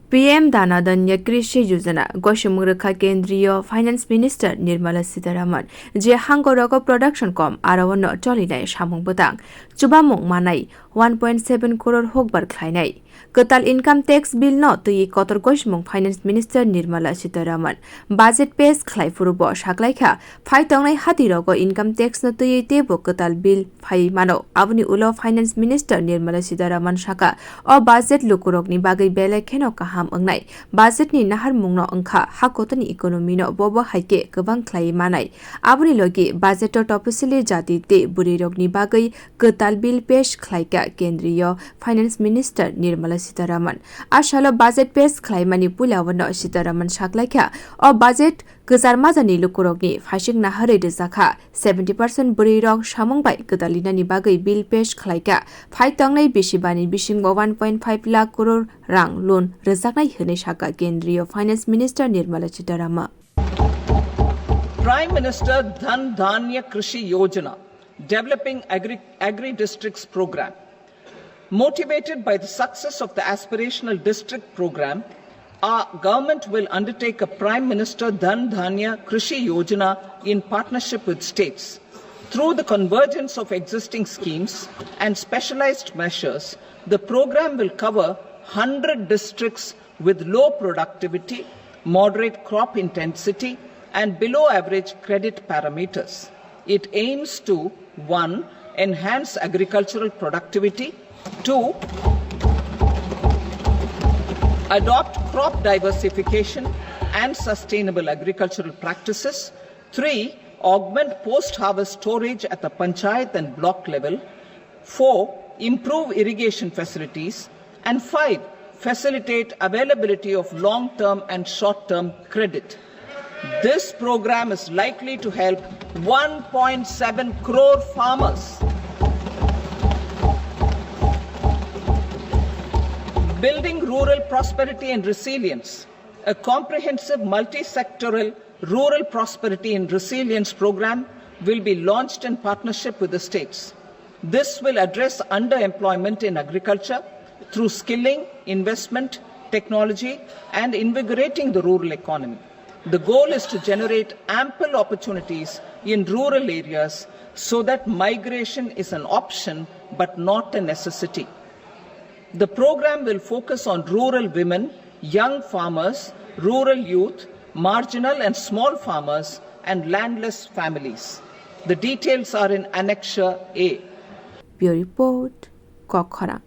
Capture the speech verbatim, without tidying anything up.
P M Dhan Dhanya Krishi Yojana gosimung rwkha Kendriyo Finance Minister Nirmala Sitharaman, je hangkorogo production kom aro no cholinai samung bwtang chubamung manai one point seven crore hokbar khlainai. Kwtal income tax bill no twi kotor gosimung Finance Minister Nirmala Sitharaman budget pass khlai phuru bo saklaikha, phai tongnai hati rogo income tax no twi teibo kwtal bill phai mano. Aboni ulo Finance Minister Nirmala Sitharaman saka, o budget lukurokni bagwi belai kheno kaham wngnai. Budget ni naharmung no wngkha, hakotoni economy no bobo hai khe kwbang khlai manai. Aboni logi budget o topisili jati tei bwrwi rokni bagwi kwtal bill pass khlaikha Kendriyo Finance Minister Nirmala Sitharaman. A salo budget pass khlaimani puila wano Sitharaman saklaikha, o budget kwchar majani lukurokni phaising naharwi rwjakha, seventy percent bwrwi rok samung bai kwtal linani bagwi bill pass khlaikha, phai tongnai bisi bani bisingo one point five lakh crore rang loan rwjaknai hwnwi sakha Kendriyo Finance Minister Nirmala Sitharaman. Prime Minister Dhan Dhanya Krishi Yojana, Developing Agri, Agri-Districts Program. Motivated by the success of the Aspirational District Program, our government will undertake a Prime Minister Dhan Dhanya Krishi Yojana in partnership with states. Through the convergence of existing schemes and specialized measures, the program will cover hundred districts with low productivity, moderate crop intensity, and below average credit parameters. It aims to, one, enhance agricultural productivity, two, adopt crop diversification and sustainable agricultural practices, three, augment post-harvest storage at the panchayat and block level, four, improve irrigation facilities, and five, facilitate availability of long-term and short-term credit. This program is likely to help one point seven crore farmers. Building rural prosperity and resilience. A comprehensive multi-sectoral rural prosperity and resilience program will be launched in partnership with the states. This will address underemployment in agriculture through skilling, investment, technology, and invigorating the rural economy. The goal is to generate ample opportunities in rural areas so that migration is an option but not a necessity. The program will focus on rural women, young farmers, rural youth, marginal and small farmers, and landless families. The details are in Annexure A. Bureau Report, Kokkhorang.